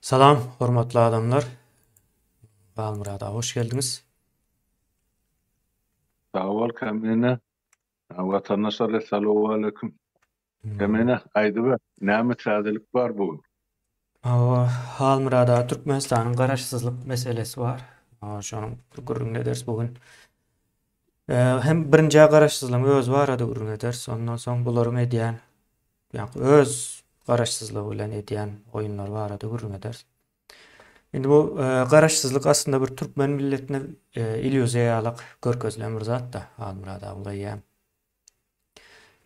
Salam hormatly adamlar. Halmyrat aga hoş geldiňiz. Sag bol Kemine. Watandaşlar essalawwaleýkum. Kemine aýdyber, näme täzelik bar bu gün? Hawa, Halmyrat aga Türkmenistanyň garaşsyzlyk meselesi bar. Şonuň bir gürrüňini ederis bu gün. Hem birinjä garaşsyzlygyň özi barada gürrüň ederis. Ondan soň bularyň edýän Ýa-da öz garaşsyzlygy bilen edýän oýunlary barada gürrüň ederis. Indi bu garaşsyzlyk aslynda bir türkmen milletine illýuziýa ýalak görkezilen bir zat-da, Halmyrat aga bul eýýäm.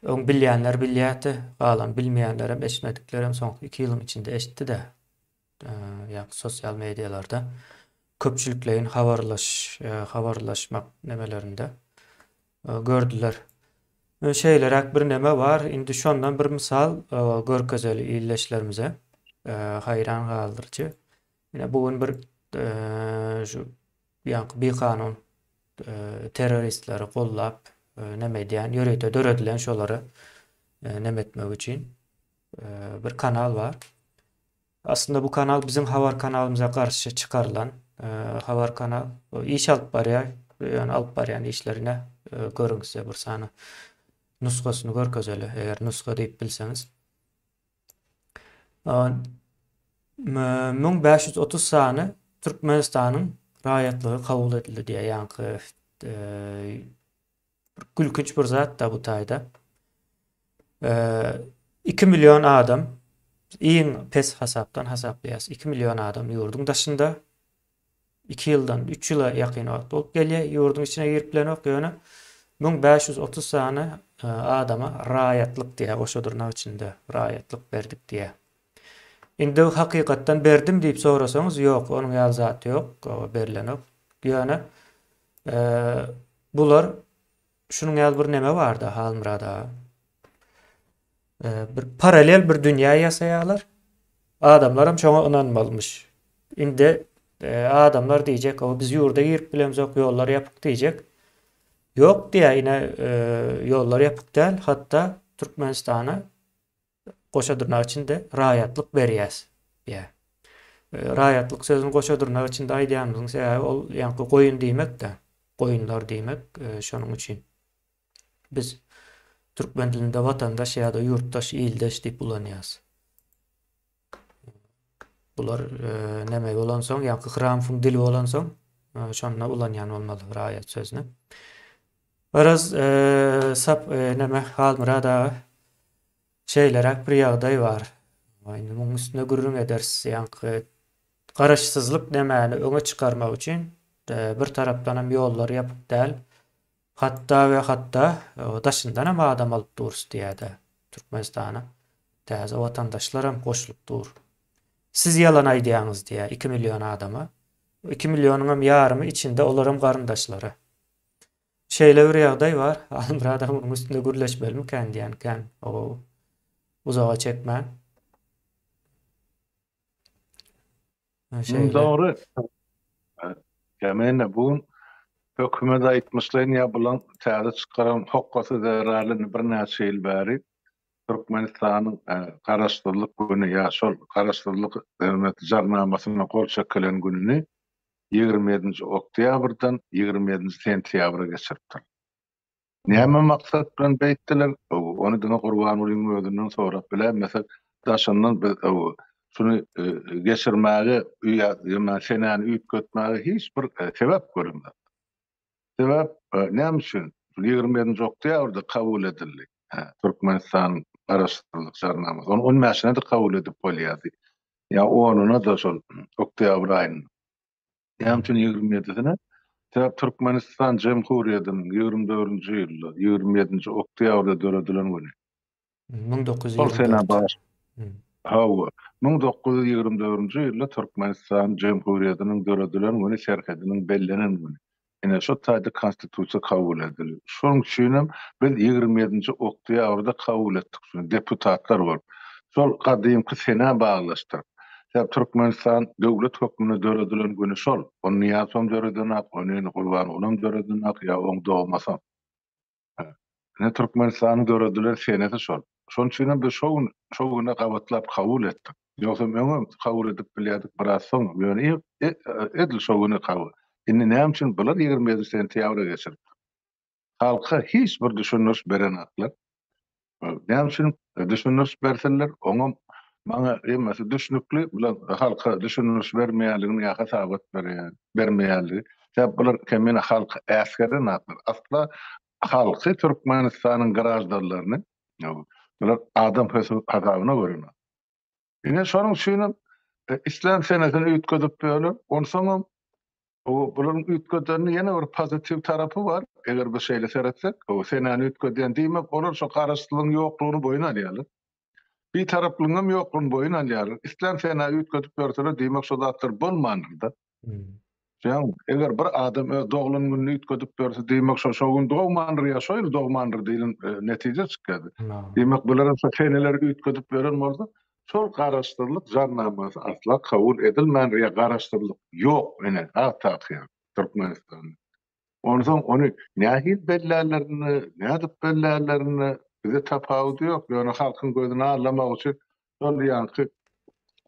Öň bilýänler bilýärdi, galan bilmeýänlerem, eşitmediklerem soňky 2 ýylyň içinde eşitdi-de. Ýa-da sosial medialarda köpçülikleýin habarlaş habarlaşmak nemelerinde gördüler. Şeýleräk bir neme bar. Indi şondan bir mysal görkezeli ildeşlerimize. Haýran galdyryjy. Ine bu gün bir şu ýaňky bikanun terroristleri gollap neme edýän ýörite döredilen şolary neme etmek üçin bir kanal bar. Aslynda bu kanal biziň habar kanalymyza garşy çykarylan habar kanal. Iş alyp barýar. Ýöne alyp barýan işlerine görüň size bir sany nusgasyny görkezeli, eger nusga diýip bilseňiz. 1530 sany Türkmenistanyň raýatlygy kabul edildi diýýär. Ýaňky Bir gülkünç bir zat da bu taýda. 2 million adam iň pes hasapdan hasaplaýas. 2 million adam ýurduň daşynda 2 ýyldan 3 ýyla ýakyn wagt bolup gelýär. Ýurduň içine girip bilenok, ýöne 1530 sany e, adama raýatlyk diýýär, goşa dyrnak içinde raýatlyk berdik diýýär. Indi hakykatdan berdim diýip sorasaňyz, ýok, onuň ýaly zat ýok, berlenok. Ýöne e, Bular şunuň ýaly bir neme barda Halmyrat aga. Bir paralel bir dünýä ýasaýarlar. Adamlaram şoňa ynanmalymyş. Indi adamlar diýjek, o biz ýurda girip bilemzok, ýollar ýapyk diýjek. Ýok diýä, ine ýollar ýapyk däl, hatda Türkmenistana goşa dyrnak içinde raýatlyk berýäs diýýär. Raýatlyk sözüni goşa dyrnak içinde aýdýanymyzyň sebäbi ol ýaňky goýun diýmek-de, goýunlar diýmek, şonuň üçin biz türkmen dilinde watandaş ýa-da ýurtdaş, ildeş diýip ulanýarys. Bular neme bolansoň, ýaňky Hramfyň dili bolansoň, şonda ulanýan bolmaly raýat sözüni. Garaz, sap neme Halmyrat aga şeýleräk bir ýagdaý bar. Indi munuň üstünde gürrüň ederis. Ýaňky garaşsyzlyk nemäni öňe çykarmak üçin bir tarapdan hem ýollar ýapyk däl. Hatda we hatda daşyndan hem adam alyp durus diýýär-de Türkmenistana. Täze watandaşlar hem goşulyp dur. Siz ýalan aýdýaňyz diýýär 2 million adama. 2 millionyň hem ýarymy içinde olaram garyndaşlary. Şeýle bir ýagdaý bar. Almyrat aga munuň üstünde gürleşmelimikän diýýän kän o uzaga çekmän. Şeýle. Dogry. Ýa bu gün hökümet aýtmyşlaýyn ýa bulaň täze çykaran hokgasy zerarly indi birnäçe ýyl bäri Türkmenistanyň Garaşsyzlyk güni ýa şol Garaşsyzlyk jarnamasyna gol çekilen gününi 27-nji oktýabrdan 27-nji sentýabra geçiripdir. Näme maksat bilen beýtdiler, ony diňe Gurbangulyň özünden sorap biläýmesek, daşyndan biz şuny geçirmäge ýa senäni üýtgetmäge hiç bir sebäp göremzok. Sebäp näme üçin? 27-nji oktýabrda kabul edildi Türkmenistanyň Garaşsyzlyk Jarnamasy. Ony on bäşine-de kabul edip bolýardy. Ýa onuna-da şol oktýabr aýynda. Näme üçin 27-sine? Sebäp Türkmenistan Jemhuriýetiniň 24-nji ýylda, 27-nji oktýabrda döredilen güni. 1924. Hawa, 1924-nji ýylda Türkmenistan Jemhuriýetiniň döredilen güni serhediniň bellenen güni. Ine, şo taýda Konstitusiýa kabul edildi. Şonuň üçinem biz 27-nji oktýabrda kabul etdik şuny, deputatlar bolup. Şol gadymky senä baglaşdyryp. Sebäbi Türkmenistan döwlet hökmünde döredilen güni şol. Ony Nyýazowam döredenak, ony Gurbangulam döredenak ýa oň dogmasam. Ine, Türkmenistanyň döredilen senesi şol. Şonuň üçinem biz şo gün, şo güne gabatlap kabul etdik. Ýogsam öňem kabul edip bilýärdik, biraz soň, ýöne edil şo güni kabul. Indi näme üçin bular 27 sentýabra geçiripdir? Halka hiç bir düşündiriş berenaklar. Näme üçin düşündiriş bersinler? Oňam maňa hemmesi düşnükli, bular halka düşündiriş bermeýänligini ýa hasabat berýän, bermeýänligi. Sebäp bular kemine halky äsgerenaklar. Asla halky Türkmenistanyň graždanlaryny bular adam hasabyna görenok. Ine şonuň üçinem islän senesini üýtgedip böler. Onsoňam bularyň üýtgedenini ýene bir pozitiw tarapy bar. Eger biz şeýle seretsek, senäni üýtgedýän diýmek, olar şo garaşsyzlygyň ýoklugyny boýun alýarlar. Bitaraplygyň hem ýoklugyny boýun alýarlar. Islän senä üýtgedip berseler, diýmek şo zatlar bolmandyr-da. Ýagny, eger bir adam öz doglan gününi üýtgedip berse, diýmek şo şo gün dogmandyr ýa şo ýyl dogmandyr diýlen netije çykýar. Diýmek, bularam şo seneleri üýtgedip beren bolsa, şol garaşsyzlyk jarnamasy asla kabul edilmändir ýa garaşsyzlyk ýok ine, has takygy Türkmenistanda. Onsoň ony nähili bellärlerini, nädip bellärlerini bize tapawudy ýok, ýöne halkyň gözüni aldamak üçin şol ýaňky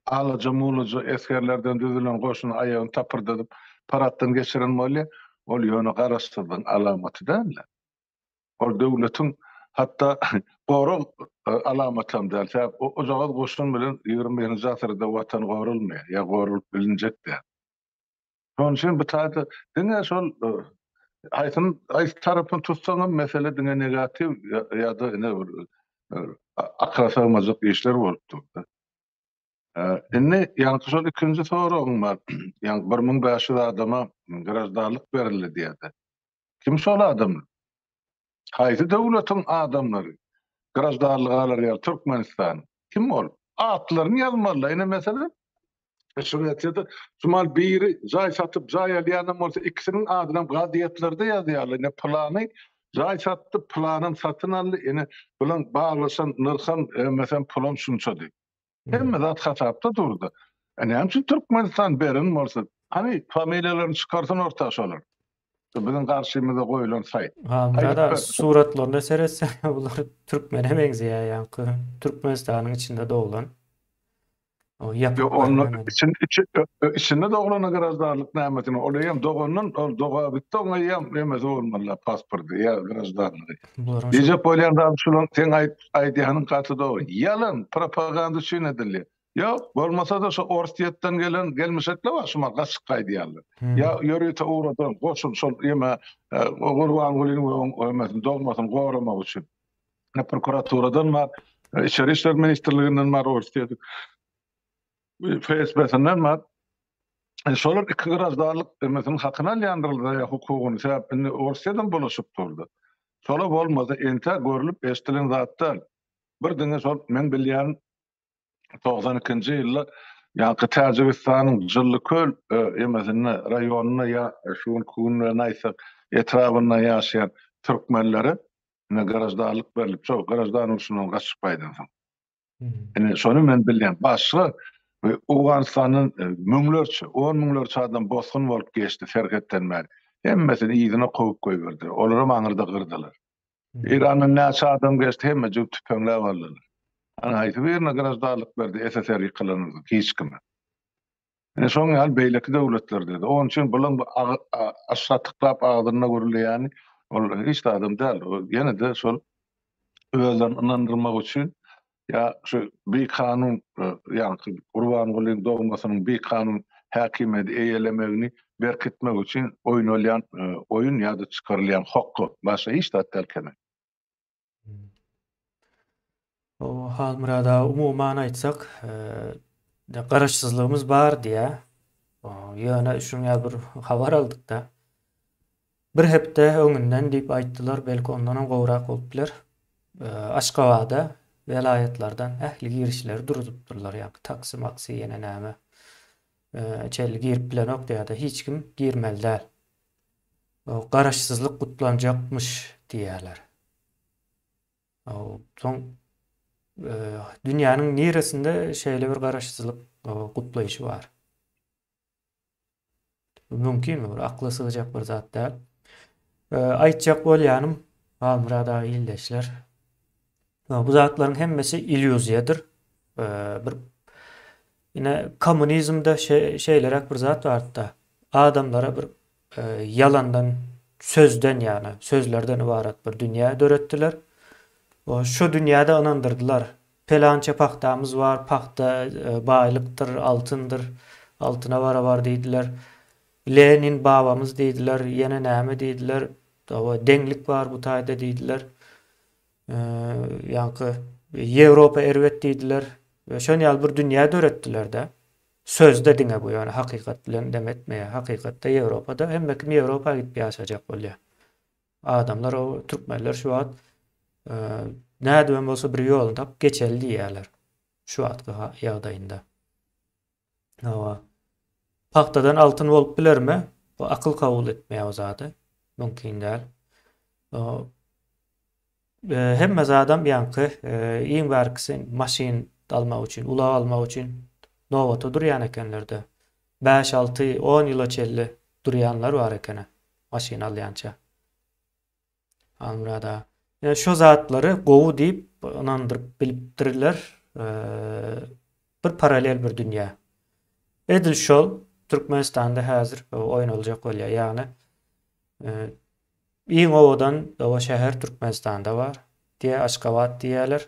alaja-mulaja esgerlerden düzülen goşuny aýagyny tapyrdadyp paraddan geçiren bolýar. Ol ýöne garaşsyzlygyň alamaty däl-de. Ol döwletiň hatda gorag alamatam däl. Sebäp ojagaz goşun bilen 21-nji asyrda watan goralmaýar ýa goralyp bilinjek däl. Şonuň üçin bu taýda diňe şol haýsyny haýsy tarapyny tutsaňam mesele diňe negatiw ýa-da ine bir akyla sygmajak işler bolup durdy. Indi ýaňky şol ikinji soragyň bar. Ýaňky 1500 adama graždanlyk berildi diýýärdi. Kim şol adamlar? Haýsy döwletiň adamlary graždanlyk alar ýaly Türkmenistan? Kim ol? Atlaryny ýazmalylar. Ine meselem, Şwesiýada şumal biri jaý satyp jaý alýanam bolsa ikisiniň adynam gazetlerde ýazýarlar. Ine pylany jaý satdy, pylanam satyn aldy, ine bulaň baglaşan nyrham, meselem pulam şunça diýip. Hemme zat hasapda durdy. E näme üçin Türkmenistan beren bolsa, hany familiýalaryny çykarsyn orta şolar. Biziň garşymyza goýlan saýt. Ha, Murada suratlaryna seretseň bular türkmene meňzeýär ýaňky Türkmenistanyň içinde doglan. O ýapyk Onda için içinde doglana graždanlyk nämesini ol eýýäm dogandan ol doga bitdi oňa eýýäm nemesi bolmaly pasporty ýa graždanlygy. Diýjek bolýan zadym şular seň aýt aýdýanyň gaty dogry. Ýalan propaganda üçin edilýär. Ýok, bolmasa-da şo Orsýetden gelen gelmişekler bar şumat gaçyp gaýdýarlar. Ýa ýörite ugradan goşun şol ýeme Gurbangulyny we oň emesini dogmasyny goramak üçin. Prokuraturadan bar, Içeri işler ministrliginden bar, Orsýetiň FSB-sinden bar. Şolar iki graždanlyk emesiniň hakyny alýandyrlar ýa hukugyny, sebäp indi Orsýedem bulaşyp durdy. Şola bolmasa entä görlüp eşdilen zat däl. Bir diňe şol meň bilýän 92-nji ýylda ýaňky Täjigistanyň Jyllyköl emesinde raýonynda ýa şu günki gün bilen aýtsak etrabynda ýaşaýan türkmenlere ine graždanlyk berlip şol graždan urşundan gaçyp gaýdansoň. Ine şony men bilýän. Başga Owganystandan müňlerçe, on müňlerçe adam bosgun bolup geçdi serhetden bäri. Hemmesini yzyna kowup goýberdiler. Olaram aňyrda gyrdylar. Eýrandan näçe adam geçdi, hemmejigi tüpeňläp aldylar. Hany haýsy birine graždanlyk berdi SSR ýykylandan soň? Hiç kime. Ine şoň ýaly beýleki döwletlerde-de. Onuň üçin bulaň bu aşa tyklap agzynda gürleýäni ol hiç zadam däl. Ol ýene-de şol özlerini ynandyrmak üçin ýa şu bikanun ýaňky Gurbangulyň dogmasynyň bikanun häkimiýeti eýelemegini berkitmek üçin oýnalýan oýun ýa-da çykarylýan hokga. Başga hiç zat däl keme. O Halmyrat aga umuman aýtsak, garaşsyzlygymyz bar diýä. Ýöne şuň ýaly bir habar aldyk-da. Bir hepde öňünden diýip aýtdylar, belki ondanam gowrak bolup biler. Aşgabada welaýatlardan ähli girişleri duruzypdyrlar, ýa taksi maksi ýene näme. Çenli girip bilenok diýýär-de, hiç kim girmeli däl. Garaşsyzlyk gutlanjakmyş diýýärler. Soň dünýäniň niresinde şeýle bir garaşsyzlyk gutlaýşy bar? Bu mümkinmi? Bir akla sygjak bir zat däl. Aýtjak bolýanym, Halmyrat aga ildeşler. Bu zatlaryň hemmesi illýuziýadyr. Bir. Ine kommunizmde şeýleräk bir zat bardy-da. Adamlara bir ýalandan sözden ýagny sözlerden ybarat bir dünýä döretdiler. Şu dünýäde ynandyrdylar. Pelança pagtamyz bar, pagta baýlykdyr, altyndyr, altyna barabar diýdiler. Lenin babamyz diýdiler, ýene näme diýdiler. Deňlik bar bu taýda diýdiler. Ýaňky Ýewropa erbet diýdiler. Şon ýaly bir dünýä döretdiler-de. Sözde diňe bu ýöne hakykat bilen dem etmeýär. Hakykatda Ýewropada hemme kim Ýewropa gidip ýaşajak bolýar. Adamlar o türkmenler şu wagt nädibem bolsa bir ýoluny tapyp geçeli diýýärler. Şu wagtky ýagdaýynda. Hawa. Pagtadan altyn bolup bilermi? Bu akyl kabul etmeýär o zady. Mümkin däl. Hemme zadam ýaňky iň bärkisi maşyn almak üçin, ulag almak üçin nobata durýan ekenlerde. 5, 6, 10 ýyla çenli durýanlar bar ekeni maşyn alýança. Halmyrat aga. Ýa şo zatlary gowy diýip ynandyryp bilipdirler. Bir paralel bir dünýä. Edil şol Türkmenistanda häzir oýnaljak bolýar. Ýagny iň owadan oba şäher Türkmenistanda bar. Diýe Aşgabat diýýärler.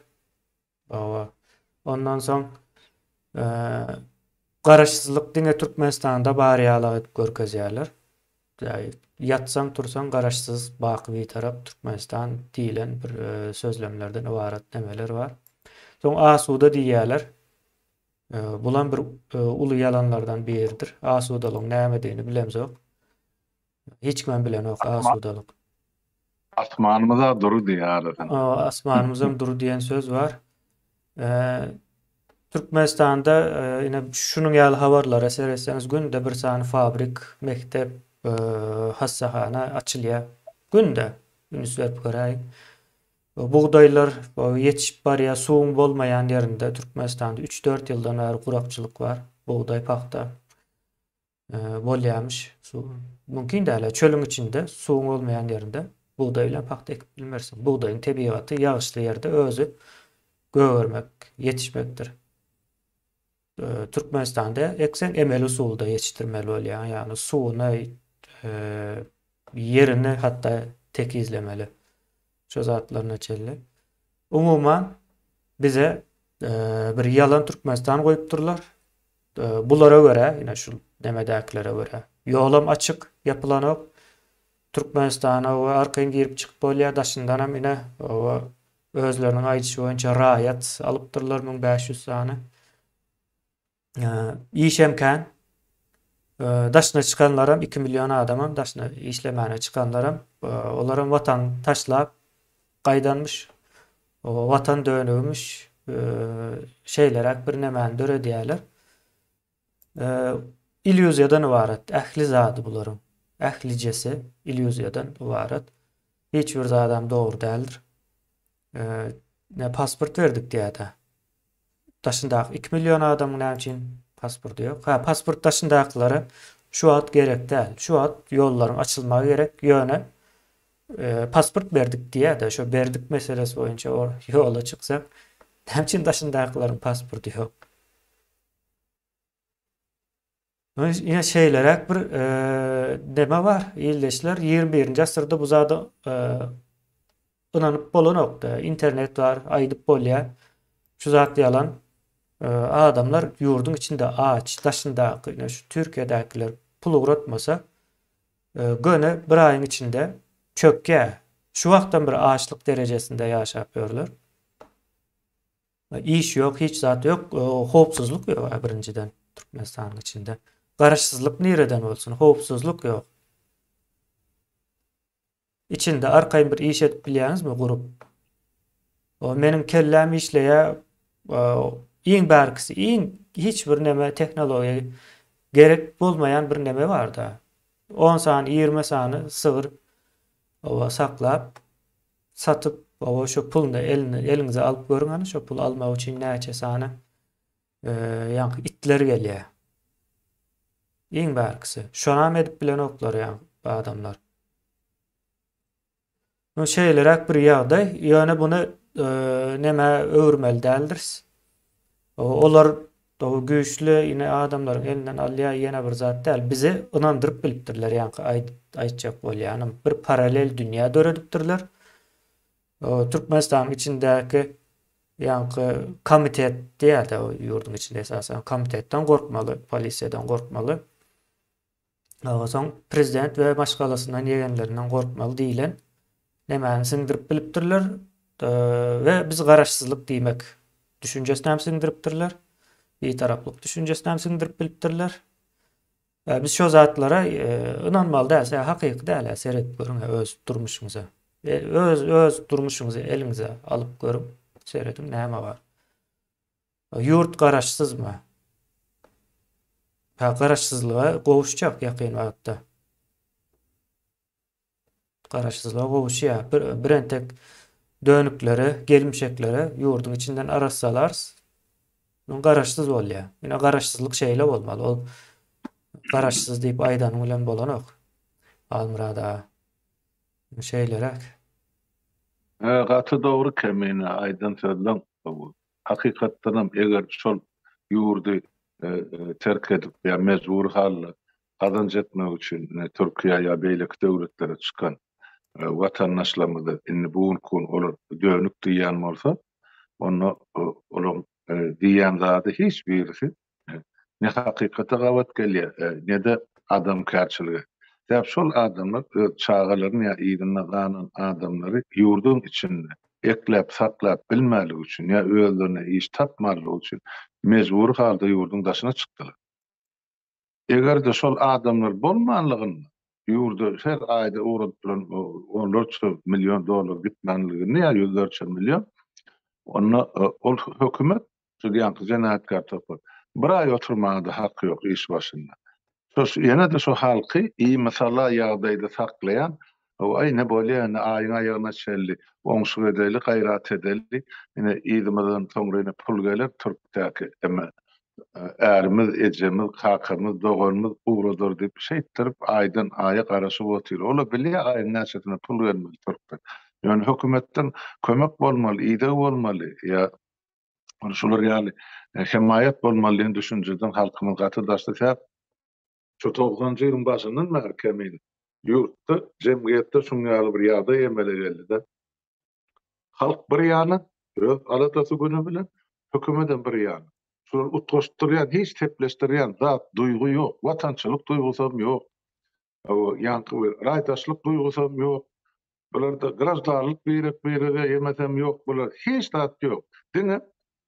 Hawa. Ondan soň garaşsyzlyk diňe Türkmenistanda bar ýaly edip görkezýärler. Ýatsaň tursaň garaşsyz baky bitarap Türkmenistan diýlen bir sözlemlerden ybarat nemeler bar. Soň asuda diýýärler. Bulam bir uly ýalanlardan biridir. Asudalygyň nämedigini bilemzok. Hiç kimem bilenok asudalyk. Asmanymyza dury diýýärler. Asmanymyzam dury diýen söz bar. Türkmenistanda ine şunuň ýaly habarlara seretseňiz günde bir sany fabrik, mekdep, hassahana açylýar. Günde üns berip göräýiň. Bugdaýlar ýetişip barýar, suwuň bolmaýan ýerinde Türkmenistanda 3-4 ýyldan bäri gurakçylyk bar. Bugdaý, pagta. Bolýarmyş. Su mümkin däl. Çölüň içinde suwuň bolmaýan ýerinde bugdaý bilen pagta ekip bilmersiň. Bugdaýyň tebigaty ýagyşly ýerde özi gögermek, ýetişmekdir. Türkmenistanda ekseň emeli usulda ýetişdirmeli bolýar. Ýagny suwuny, ýerini hatda tekizlemeli. Şo zatlaryna çenli. Umuman bize bir ýalan Türkmenistan goýupdyrlar. Bulara görä, ine şu nemedäkilere görä, ýolam açyk, ýapylanok. Türkmenistana we arkaýyn girip çykyp bolýar, daşyndanam ine özleriniň aýdyşy boýunça raýat alypdyrlar 1500 sany. Işem kän. Daşyna çykanlaram 2 million adamam daşyna işlemäne çykanlaram olaram watan taşlap gaýdanmyş. Watan dönügimiş şeýleräk bir nemäni döredýärler. Illýuziýadan ybarat ähli zady bularyň. Ählijesi illýuziýadan ybarat. Hiç bir zadam dogry däldir. Ne pasport berdik diýýär-de. Daşyndaky 2 million adamyň näme üçin pasporty ýok? Ha, pasport daşyndakylara şu wagt gerek däl. Şu wagt ýollaryň açylmagy gerek. Ýöne e, pasport berdik diýýär-de, şo berdik meselesi boýunça o ýola çyksak, näme üçin daşyndakylaryň pasporty ýok? Ine şeýleräk bir e, neme bar, ildeşler 21-nji asyrda bu zada e, ynanyp bolanokda. Internet bar, aýdyp bolýar. Şu zat ýalan. E, adamlar ýurduň içinde aç, daşyndaky, ine şu Türkiýedäkiler pul ugratmasa, Göni bir aýyň içinde çökýär. Şu wagtdan bir açlyk derejesinde ýaşap ýörler. Iş ýok, hiç zat ýok, howpsuzlyk ýok birinjiden Türkmenistanyň içinde. Garaşsyzlyk nireden bolsun, howpsuzlyk ýok. Içinde arkaýyn bir iş edip bilýäňizmi gurup? O meniň kelläm işleýär. Iň bärkisi, iň hiç bir neme tehnologiýa gerek bolmaýan bir neme barda. 10 sany, 20 sany sygyr oba saklap, satyp, oba şu puluny eline, eliňize alyp görüň hany, şu pul almak üçin näçe sany ýaňky itler gelýär. Iň bärkisi. Şonam edip bilenoklar ýaňky adamlar. Bu şeýleräk bir ýagdaý. Ýöne buny nämä öwürmeli däldiris. Olar Gowy güýçli ine adamlaryň elinden alýar ýene bir zat däl bizi ynandyryp bilipdirler ýaňky aýtjak bolýanym bir paralel dünýä döredipdirler. Türkmenistanyň içindäki ýaňky komitet diýýärdi o ýurduň içinde esasan komitetden gorkmaly polisiýadan gorkmaly. Soň prezident we maşgalasyndan ýegenlerinden gorkmaly diýlen nemäni siňdirip bilipdirler we biz garaşsyzlyk diýmek düşünjesini hem siňdiripdirler. Bitaraplyk düşünjesini hem siňdirip bilipdirler. Biz şo zatlara ynanmaly däl, hakyky däl, seredip görüň öz durmuşyňyza. Öz öz durmuşyňyzy eliňize alyp görüň, serediň näme bar. Ýurt garaşsyzmy? Ha, garaşsyzlyga gowuşjak ýakyn wagtda. Garaşsyzlyga gowuşýar. Bir, bir entek dönükleri, gelmişekleri ýurduň içinden arassalarys. Muň garaşsyz bolýar. Ine garaşsyzlyk şeýle bolmaly. Ol garaşsyz diýip aýdanyň bilen bolanok. Halmyrat aga. Şeýleräk. Gaty dogry Kemine aýdan sözleň. Hakykatdanam eger şol ýurdy terk edip ýa mejbury halda gazanç etmek üçin Türkiýä ýa beýleki döwletlere çykan watandaşlarymyza indi bu günki gün olar dönük diýýän bolsa, onda olaryň diýýän zady hiç birisi ne hakykata gabat gelýär, ne-de adamkärçilige. Sebäp şol adamlar öz çagalaryny ýa yzynda galan adamlary ýurduň içinde ekläp, saklap bilmänligi üçin ýa özlerine iş tapmanlygy üçin mejbury halda ýurduň daşyna çykdylar. Eger-de şol adamlar bolmanlygynda, ýurda her aýda ugradyp duran onlarça million dollar gitmänliginde ýa ýüzlerçe million, onda ol hökümet Şu ýaňky jenaýatkär topar. Bir aý oturmaga-da haky ýok iş başynda. Şo ýene-de şo halky imisala ýagdaýda saklaýan, Aý, ine bolýa indi aýyň aýagyna çenli oňşuk edeli, gaýrat edeli, ine yzymyzdan soňra ine pul geler türkdäki eme ärimiz, ejemiz, kakamyz, doganymyz ugradar diýip şeýtdirip aýdan aýa garaşyp otyr. Ol-a bilýär aýyň näçesine pul gelmeli türkden. Ýöne hökümetden kömek bolmaly, ideg bolmaly ýa Şular ýaly hemaýat bolmaly diýen düşünjeden halkymyz gaty daşda. Sebäp şu togsanjy ýylyň başyndan bäri kemine ýurtda, jemgyýetde şuň ýaly bir ýagdaý emele geldi-de. Halk bir ýana, öz aladasy güni bilen, hökümetem bir ýana. Şulary utgaşdyrýan, hiç sepleşdirýän zat, duýgy ýok. Watançylyk duýgusam ýok. Ýaňky bir raýdaşlyk duýgusam ýok. Bularda graždanlyk birek-birege ýemesem ýok bular hiç zat ýok. Diňe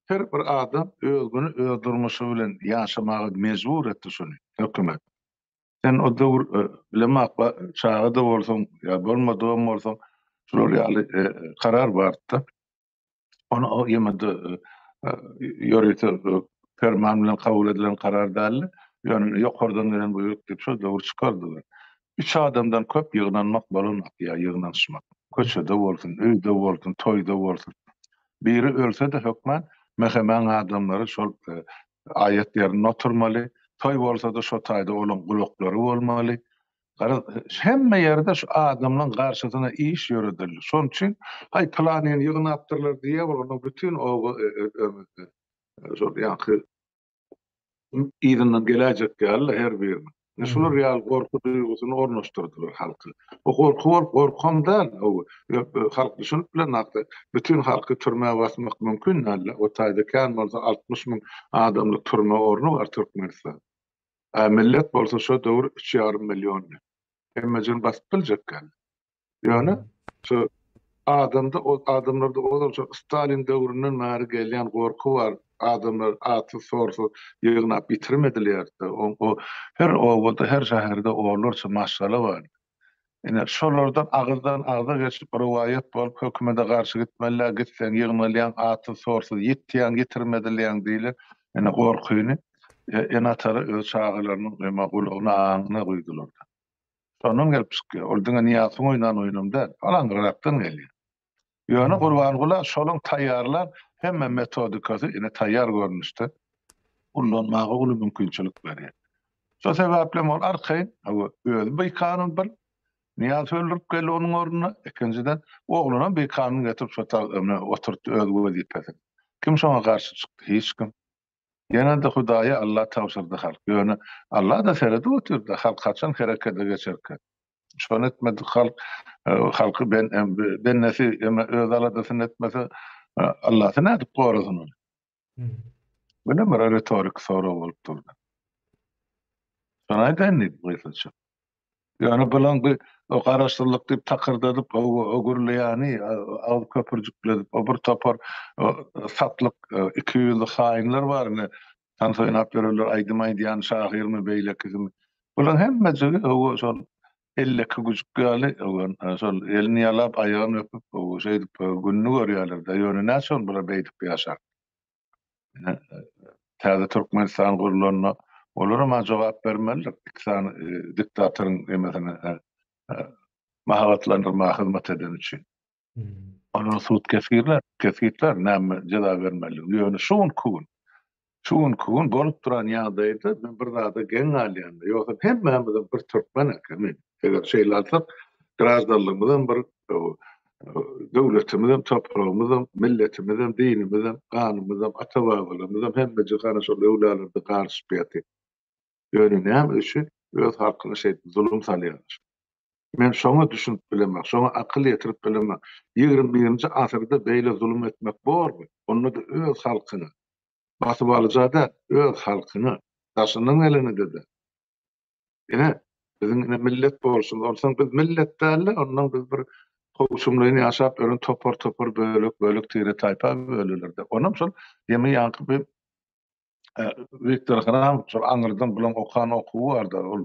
her bir adam öz güni öz durmuşy bilen ýaşamaga mejbur etdi şuny hökümet. Sen o döwür bilemok çaga-da bolsaň ýa bolmadygam bolsaň şular ýaly karar bardy-da. Ony o ýemede ýörite perman bilen kabul edilen karar däldi. Ýöne ýokardan gelen buýruk diýip şol döwür çykardylar. Üç adamdan köp ýygnanmak bolanok ýa ýygnanyşmak. Köçede bolsun, öýde bolsun, toýda bolsun. Biri ölse-de hökman MHM-iň adamlary şol aýat ýerinde oturmaly. Toý bolsa-da şo taýda olaň gulaklary bolmaly. Garaz, hemme ýerde şu adamlaň garşysyna iş ýöredildi. Şonuň üçin, haý, pylanyny ýygnapdyrlar diýýär, onda bütin oba şol ýaňky yzyndan geläýjek ýaly-la her biriniň. Ine, şular ýaly gorky duýgusyny ornaşdyrdylar halka. Bu gorky bolup, gorkam däl, halk düşünip bilenok-da, bütin halky türmä basmak mümkin däl-de, o taýda kän bolsa 60 müň adamlyk türme orny bar Türkmenistanda. A millet bolsa şo döwür üç ýarym milliondy. Hemmejigini basyp biljek däl. Ýöne şu adamda o adamlarda ozal şo Stalin döwründen bäri gelýän gorky bar. Adamlar atsyz-sorsuz ýygnap ýitirim edilýärdi. O her obada, her şäherde onlarça maşgala bar. Ine, şolardan agyzdan agza geçip, rowaýat bolup, hökümete garşy gitmeli-dä, gitseň ýygnalýaň, atsyz-sorsuz ýitýäň, ýitirim edilýäň diýlen, ine, gorkyny ene-atalar öz çagalarynyň eme gulagyna, aňyna guýdular-da. Şondan gelip çykýar. Ol diňe Nyýazowyň oýnan oýnam däl, ol aňryrakdan gelýär. Ýöne Gurbangula şolaň taýýarlan hemme metodikasy ine taýýar görnüşde ullanmaga uly mümkinçilik berýär. Şo sebäplem ol arkaýyn, hawa, özi bikanun bir, Nyýazow öldürip geldi onuň ornuna, ikinjiden, oglunam bikanun getirip şo oturtdy öz wezipesine. Kim şoňa garşy çykdy? Hiç kim. Ýene-de Hudaýa Alla tabşyrdy halk. Ýöne Alla-da seredip otyrdy, halk haçan herekete geçerkä. Şony etmedik halk, halky ben, bendesi eme öz aladasyny etmese, Allasy nädip gorasyn ony? Bu ne bir retorik sorag bolup durdy. Şony aýdaýyn diýdim gysgaça. Ýöne bulaň bu o garaşsyzlyk diýip takyrdadyp, o o gürleýäni agyz köpürjikledip, o bir topar satlyk ikiýüzli haýynlar bar ine, tans oýnap ýörenler, aýdym aýdýan şahyrmy, beýlekisimi. Bulaň hemmejigi hawa şol elleki güjük ýaly, şol elini ýalap, aýagyny öpüp, şeýdip gününi görýärler-de. Ýöne näçe ol bular beýdip ýaşar? Täze Türkmenistan gurlanda olaram jogap bermelidir. Iki sany diktatoryň emesine mahabatlandyrmaga hyzmat edeni üçin. Olara sud kesgirler, kesgitler näme jeza bermelidigini. Ýöne şu günki gün, şu günki gün bolup duran ýagdaýda men bir zada geň galýan. Ýogsa hemmämizem bir türkmen ekeni. Eger şeýle alsak, graždanlygymyzam bir, döwletimizem, topragymyzam, milletimizem, dinimizem, ganymyzam, ata-babalarymyzam hemmejik ana şol öwlälerde garyşyp ýatyr. Ýöne näme üçin öz halkyna şeýdip zulum salýarlar? Men şoňa düşünip bilemok, şoňa akyl ýetirip bilemok. Ýigrimi birinji asyrda beýle zulum etmek bormy? Onda-da öz halkyňa. Basybalyja däl, öz halkyňa. Daşyndan gelene-de däl. Ine, biziň ine millet bolşumyz. Onsoň biz millet däl-de, ondan biz bir kowçumlaýyn ýaşap ýören topar-topar, bölek-bölek tire-taýpa bölülerdi. Onam şol ýemi ýaňky bir Wiktor Hram şol aňyrdan bulaň okan okuwy bardy. Ol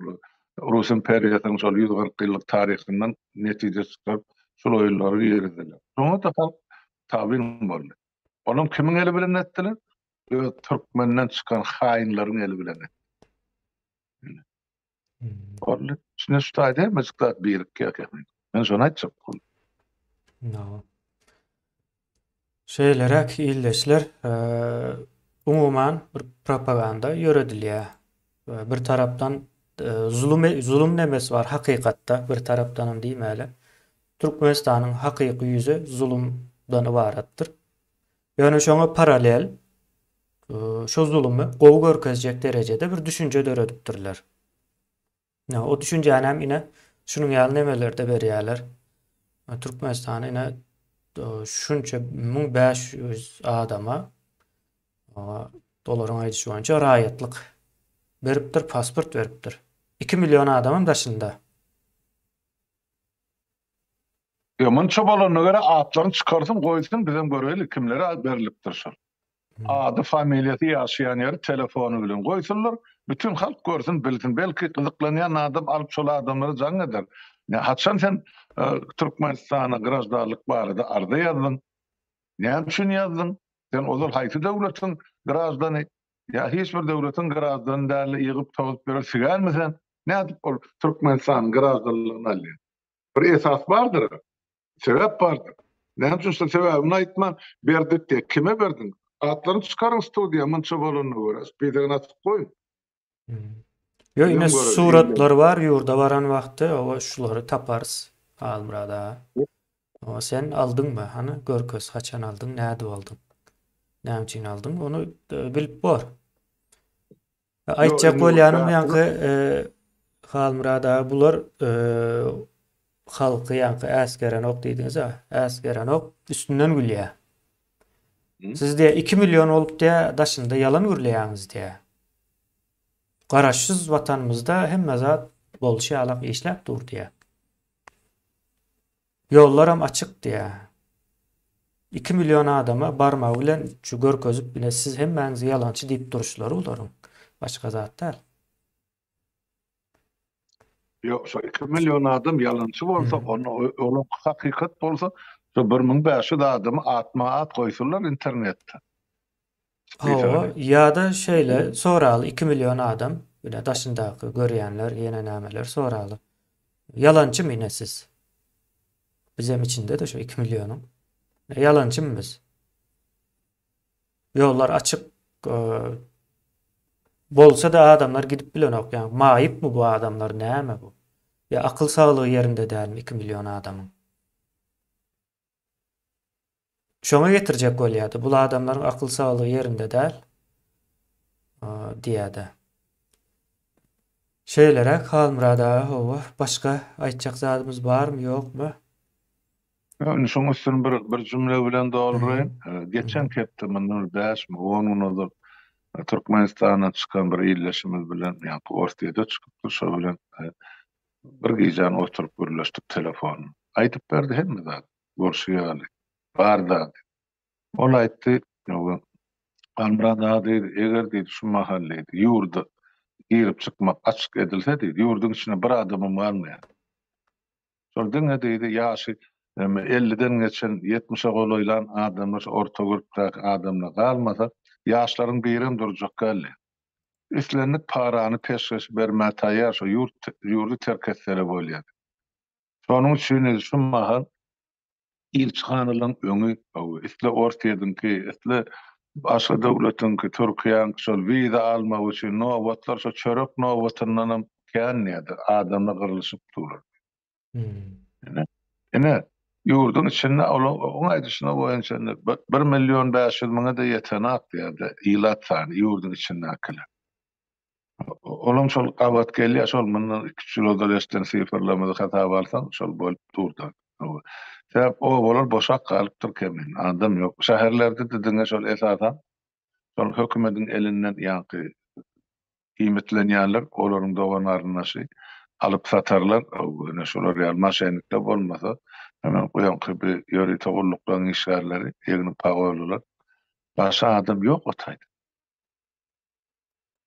Rus imperiýasynyň şol 140 ýyllyk taryhyndan netije çykaryp, şol oýunlary girizdiler. Şoňa-da halk tabyn boldy. Onam kimiň eli bilen etdiler? Öz türkmenden çykan haýynlaryň eli bilen etdiler. Boldy. Şunda şu taýda hemmejik zat birikýär eken. Men şony aýtjak boldum. No. Şeýleräk ildeşler, umuman bir propaganda ýöredilýär. Bir tarapdan zulum zulum nemesi bar hakykatda, bir tarapdanam diýmäli. Türkmenistanyň hakyky ýüzi zulumdan ybaratdyr. Ýöne şoňa paralel şo zulumy gowy görkezjek derejede bir düşünje döredipdirler. O düşünjäni hem ine şunuň ýaly nemelerde berýärler. Türkmenistan ine şunça 1500 adama olaryň aýdyşy boýunça raýatlyk beripdir, pasport beripdir. 2 million adamam daşynda. Ýa munça bolanyna görä atlaryny çykarsyn goýsun bizem göreýli kimlere berlipdir şol. Ady familiýasy ýaşaýan ýeri telefony bilen goýsunlar bütin halk görsün bilsin belki gyzyklanýan adam alyp şol adamlara jaň eder. Haçan sen Türkmenistana graždanlyk barada arza ýazdyň? Näme üçin ýazdyň? Sen ozal haýsy döwletiň graždany? Ýa hiç bir döwletiň graždany däldi ýygyp tozup ýören sigärmi sen? Nädip ol Türkmenistanyň graždanlygyny alýar? Bir esas bardyr, sebäp bardyr. Näme üçin şol sebäbini aýtman berdik diýip, kime berdiň? Atlaryny çykaryň studiýa munça bolanyna görä, spizegini açyp goýuň. Ýok, ine suratlar bar, ýurda baran wagty oba şulary taparys, Halmyrat aga. Oba sen aldyňmy? Hany görkez, haçan aldyň, nädip aldyň? Näme üçin aldyň? Ony e, bilip bor. Aýtjak bolýanym ýaňky e, Halmyrat aga bular e, halky ýaňky äsgerenok diýdiňiz-a. Äsgerenok, üstünden gülýär. Siz diýä 2 million bolup diýä daşynda ýalan gürleýäňiz diýä. Garaşsyz watanymyzda hemme zat bolşy ýalak işläp dur diýä. Ýollaram açyk diýä. 2 million adama barmagy bilen şu görkezip bile siz hemmäňiz ýalançy diýip duruşlary bularyň. Başga zat däl. Ýok, şo 2 million adam ýalançy bolsa, onda olar hakykat bolsa, şo 1500 adamy atma-at goýsunlar internetde. Hawa, ýa-da şeýle soraly 2 million adam, ine daşyndaky görýänler, ýene nämeler soraly. Ýalançymy ine siz? Bizem içinde-de şo 2 millionyň. Ýalançymy biz? Ýollar açyk bolsa-da adamlar gidip bilenok. Ýa maýypmy bu adamlar, näme bu? Ýa akyl saglygy ýerinde dälmi 2 million adamyň? Şoňa getirjek bolýardy. Bul adamlaryň akyl saglygy ýerinde däl. Diýýär-de. Şeýleräk Halmyrat aga hawa, başga aýtjak zadymyz barmy, ýokmy? Indi şoň üstüni bir bir jümle bilen dolduraýyn. Geçen hepde mundan bir bäşmi, on gün ozal Türkmenistandan çykan bir ildeşimiz bilen, ýaňky Orsýede çykypdyr, şo bilen bir gijäni oturyp gürleşdik telefonda. Aýdyp berdi hemme zady, bolşy ýaly, bar zady. Ol aýtdy, Halmyrat aga diýdi, eger diýdi, şu mahal diýdi, ýurda girip çykmak açyk edilse diýdi, ýurduň içinde bir adamam galmaýar. Şol diňe diýdi, ýaşy elliden geçen, ýetmişe golaýlan adamlar, şu orta gürpdäki adamlar galmasa, ýaşlaryň birem durjak däl diýdi. Islendik parany peşgeş bermäge taýýar, şo ýurt, ýurdy terk etsele bolýar. Şonuň üçin şu mahal ilçihanalaryň öňi isle Orsýetiňki, isle başga döwletiňki, Türkiýäňki şol wiza almak üçin nobatlar şo çörek nobatyndanam kän diýýärdi, adamlar gyrlyşyp durlar. Ine, ine, ýurduň içinde oň aýdyşyna boýunça indi bir million 500 müňe-de ýetenak diýýärdi ilat sany ýurduň içindäkiler. Olam şol gabat gelýär, şol mundan iki-üç ýyl ozal eşiden sifrlerimizi hasaba alsaň, şol bolup dur-da. Sebäp obalar boşap galypdyr kemine, adam ýok. Şäherlerde-de diňe şol esasan şol hökümediň elinden ýaňky iýmitlenýänler, olaryň dogan-garyndaşy alyp satarlar, ine şolar ýaly maşennikler bolmasa, hemen ýaňky bir ýörite gulluklaryň işgärleri, egni pagonlylar, başga adam ýok o taýda.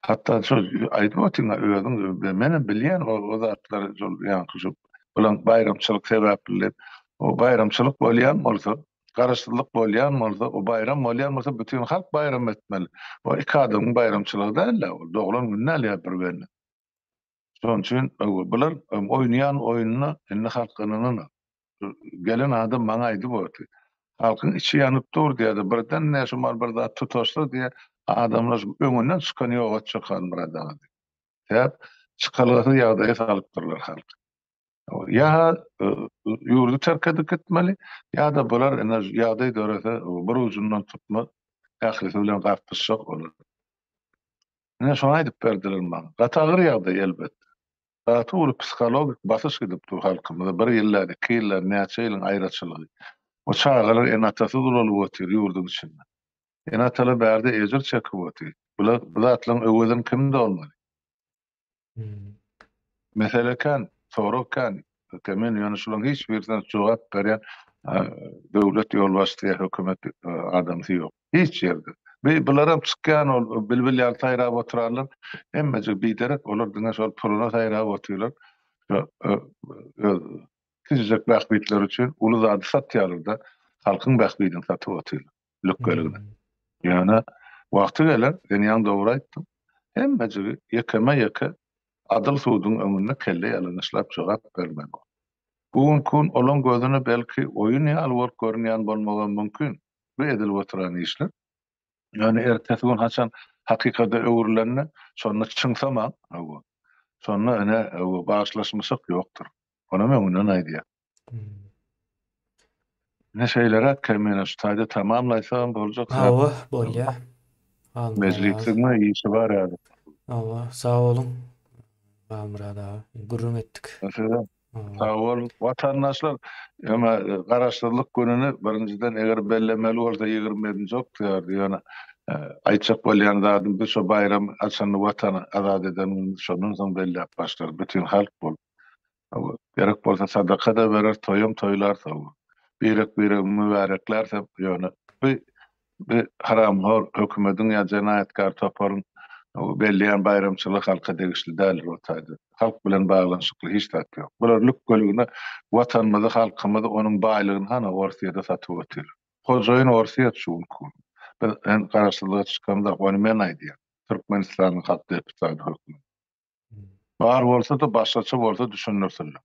Hatda şol aýdyp otyň özüň menem bilýän o o zatlary şol ýaňky şu bilen baýramçylyk sebäpli diýip. O baýramçylyk bolýan bolsa, garaşsyzlyk bolýan bolsa, o baýram bolýan bolsa bütin halk baýram etmeli. O iki adamyň baýramçylygy däl-de, ol doglan güni däl ýa bir bende. Şonuň üçin bular oýnaýan oýnuna indi halk ynananok. Gelen adam maňa aýdyp oty. Halkyň içi ýanyp dur diýýärdi. Birden ne şu mal bir zat tutaşsa diýýär, adamlar öňünden çykany ýok etjek Halmyrat aga diýip. Sebäp çykalgasyz ýagdaýa salypdyrlar halky. Ýa ýurdy terk edip gitmeli, ýa-da bular ine ýagdaý dörese bir ujundan tutmaz, ählisi bilen garpyşjak olar. Ine şony aýdyp berdiler maňa. Gaty agyr ýagdaý elbetde. Gaty uly psihologik basyş gidip dur halkymyza. Bir ýyl däl, iki ýyl däl, näçe ýylyň aýraçylygy. O çagalar ene-atasyz ulalyp otyr ýurduň içinde. Ene-atalar bärde ejir çekip otyr. Bular bu zatlaryň öwezini kim dolmaly? Mesele kän, sorag kän. Men ýöne şularyň hiç birisine jogap berýän döwlet ýolbaşçysy ýa hökümet adamsy ýok. Hiç ýerde. Bi bularam çykýan ol bilbil ýaly saýrap oturarlar. Hemmejik biderek olar diňe şol puluna saýrap otyrlar. Şo öz kiçijek bähbitleri üçin uly zady satýarlar-da, halkyň bähbidini satyp otyrlar lükgeligine. Ýöne wagty geler, sen ýaňy dogry aýtdyň. Hemmejigi ýekeme-ýeke adyl suduň öňünde kelle ýalaňaçlap jogap bermeli bolar. Bu günki gün olaň gözüne belki oýun ýaly bolup görünýän bolmagam mümkin bu edilip oturan işler. Ýöne ertesi gün haçan hakykata öwrülende şonda çyňsamaň, hawa. Şonda ine bagyşlaşmyşyk ýokdur. Onam öňünden aýdýan. Ine şeýleräk Kemine şu taýda tamamlaýsagam boljak. Hawa, bolýa. Mejlisiň işi bar häzir. Hawa, sag boluň. Halmyrat aga, gürrüň etdik. Size sag boluň. Watandaşlar, ýöne Garaşsyzlyk gününi birinjiden eger bellemeli bolsa 27-nji oktýabrda, ýöne aýtjak bolýan zadym biz şo baýramy haçanda Watany azat eden günümiz şondan soň belläp başlarys bütin halk bolup. Gerek bolsa sadaka-da berer, toýam toýlarys. Birek-biregi mübäreklärsem, ýöne bu bu haramhor hökümediň ýa jenaýatkär toparyň belleýän baýramçylygy halka degişli däldir o taýda. Halk bilen baglanyşykly hiç zat ýok. Bular lükgeligine Watanymyzy, halkymyzy, onuň baýlygyny hana Orsýede satyp otyr. Hojaýyn Orsýet şu günki gün. Biz hem garaşsyzlyga çykamyzok, ony men aýdýan. Türkmenistanyň halk deputady hökmünde. Bar bolsa-da başgaça bolsa düşündirsinler.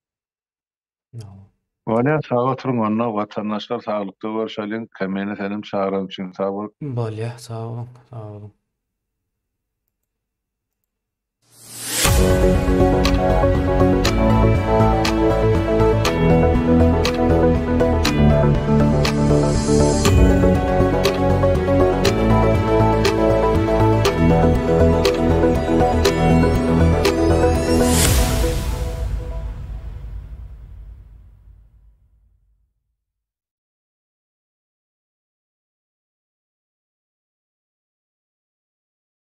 Bolýar sag oturyň onda watandaşlar saglykda görşeliň Kemine senem çagyran üçin sag bol. Bolýar sag boluň sag boluň.